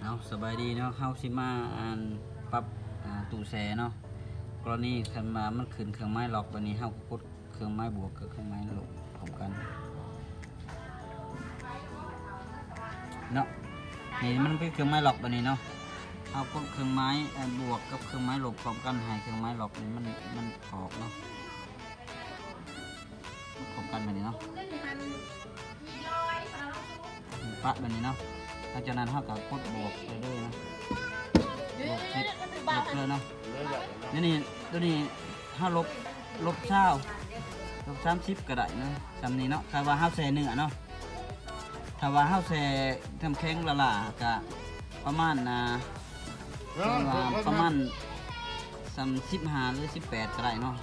ເອົາ ສະບາຍດີເນາະ, ເຮົາຊິມາ ອັນ ປັບ ອ່າ ຕູ້ແຊ່ເນາະ. ກໍລະນີຄັນວ່າມັນຂຶ້ນເຄື່ອງໝາຍລັອກ ບາດນີ້ເຮົາກໍກົດເຄື່ອງໝາຍບວກກັບເຄື່ອງໝາຍລົບພ້ອມກັນເນາະ. ນີ້ມັນເປັນເຄື່ອງໝາຍລັອກ ບາດນີ້ເນາະ, ເຮົາກົດເຄື່ອງໝາຍ ເອີ ບວກກັບເຄື່ອງໝາຍລົບພ້ອມກັນ ໃຫ້ເຄື່ອງໝາຍລັອກນີ້ມັນ ມັນອອກເນາະ. ພົບກັນແບບນີ້ເນາະ, ປະແບບນີ້ເນາະ. ຫຼັງຈາກນັ້ນເຮົາກໍກົດບວກໄປເລີຍເນາະ, ບວກສິບ ລົບເລີຍເນາະ. ດຽວນີ້ ຕົວນີ້ເຮົາລົບ ລົບຊາວ ລົບສາມສິບກໍໄດ້ເນາະ, ສ່ຳນີ້ເນາະ. ຖ້າວ່າເຮົາແຊ່ເນື້ອເນາະ, ຖ້າວ່າເຮົາແຊ່ນ້ຳແຂງຫຼ້າໆ ກໍປະມານ ອ່າ ປະມານສ່ຳສິບຫ້າ ຫຼື ສິບແປດກໍໄດ້ເນາະ.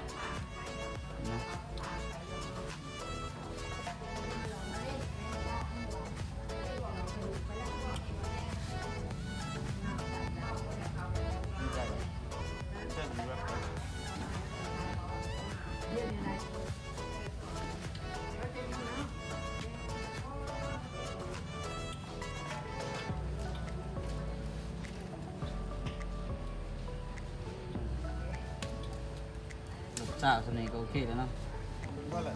ລູກສາວສ່ຳນີ້ກໍໂອເຄແລ້ວເນາະ. ພໍແລ້ວ